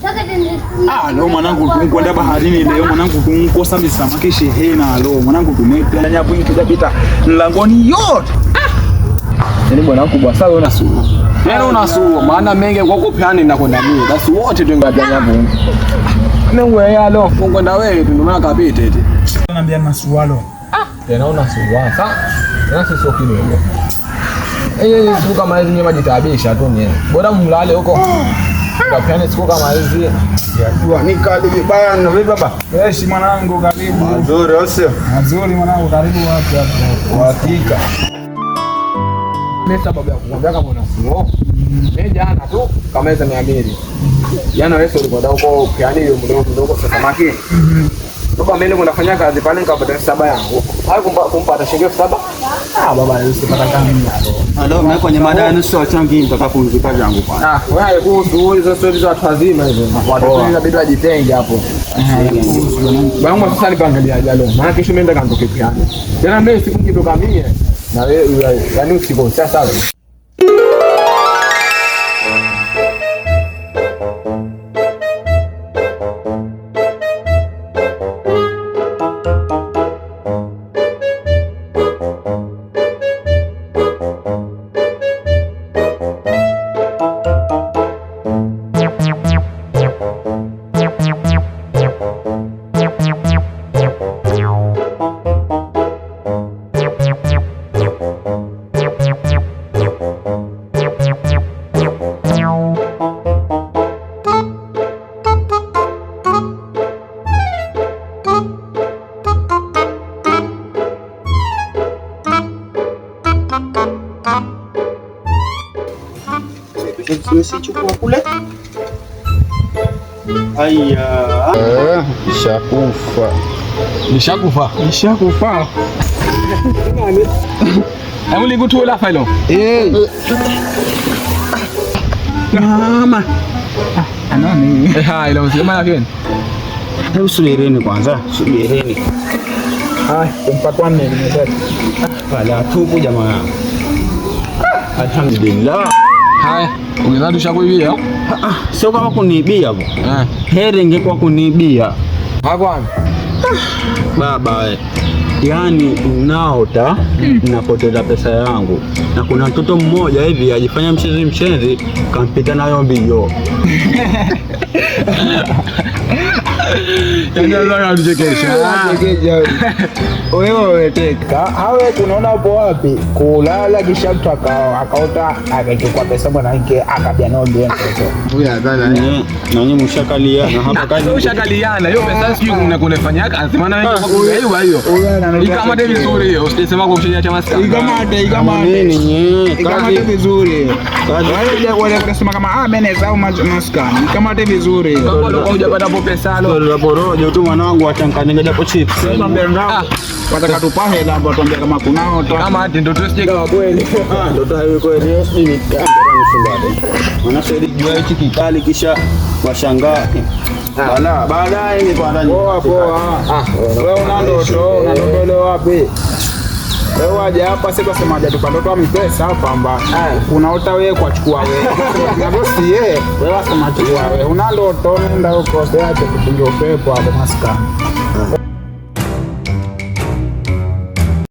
Ah, leo mwanangu tunkwenda baharini leo mwanangu tunkosa misamaki shehena leo mwanangu tumepia nyapo ingi pita mlangoni yote. Yaani bwana kubwa sasa wewe unasua. Yaani unasua maana menge kwa kupyani na kwenda mimi. Basi wote tuingatia nyapo. Mimi wewe alo kwenda wewe tu ndio maana kapita eti. Naambia masualo. Tena unasua sasa. Tena sisi kidogo. Eh, siku kama hizi nyema jitabisha tu nyewe. Bora mlale huko. Kapyani siku kama hizi. Jua ni kali vibaya na vipi baba? Fresh mwanangu karibu. Nzuri au sio? Nzuri mwanangu karibu wapi hapo. Uhakika. Mimi sababu ya kukwambia kama unasua. Mimi jana tu kama hizo 200. Jana wewe ulikuwa huko yani hiyo mdogo mdogo sasa samaki. Baba mimi niko nafanya kazi pale nikapata 7,000 yangu. Hayo kumpata shilingi 7,000. Ah baba usipata kama. Alo, mimi kwenye mada yenu sio changi nitakapumzika vyangu kwanza. Ah, wewe kuhusu hizo stori za watu wazima hizo. Watu inabidi wajitenge hapo. Bwana sasa nipangalia jalo. Maana kesho mimi nataka nitoke pia. Tena mimi siku nikitoka mie na wewe yani usiku sasa. Sichukua kule. Haya. Nishakufa. Nishakufa. Nishakufa. Hebu likutula failo. Eh. Mama. Anani? Eh, hai lo msema yake. Hebu subirini kwanza, subirini. Hai, kumpatwa nini mzee? Pala tupu jamaa. Alhamdulillah. Hai, ungezani ushakuibia? Ah, sio kama kuniibia hapo. Eh. Heri ingekuwa kuniibia. Hapana. Baba we. Yaani naota napoteza pesa yangu na kuna mtoto mmoja hivi ajifanya mchenzi mchenzi kampita nayo mbio. Yaani anatuchekesha. Wewe umeteka. Hawe tunaona upo wapi? Kulala kisha mtu akaota akachukua pesa mwanamke akabia nao ndio mtoto. Huyu hapana. Na nyinyi mshakaliana hapa kazi. Ushakaliana hiyo pesa sijui kuna kunafanya kazi maana wewe kwa kudaiwa hiyo. Ikamate vizuri hiyo, usisema kwa mshenye cha maskani. Ikamate, ikamate. Nini nyinyi? Ikamate Kazi vizuri. Wale wale kusema kama ah mimi naweza au maskani. Ikamate vizuri. Kwa hujapata hapo pesa lo. la porojo tu mwanangu achankanyanga japo chips. Wataka tupa hela hapo tuambia kama kunao tu. Kama ati ndio tusije kama kweli. Ah, ndoto hayo kweli sijui ni kama msumbate. Maana sasa jua hichi kikali kisha washangaa. Wala baadaye ni kwa ndani. Poa poa. Wewe una ndoto, una ndoto leo wapi? Wewe waje hapa sasa sema haja tupa ndoto mipesa hapa amba. Unaota wewe kwa chukua wewe. Na bosi yeye, wewe wasema chukua wewe. Una ndoto nenda huko, sasa acha kupunga upepo hapo maskani.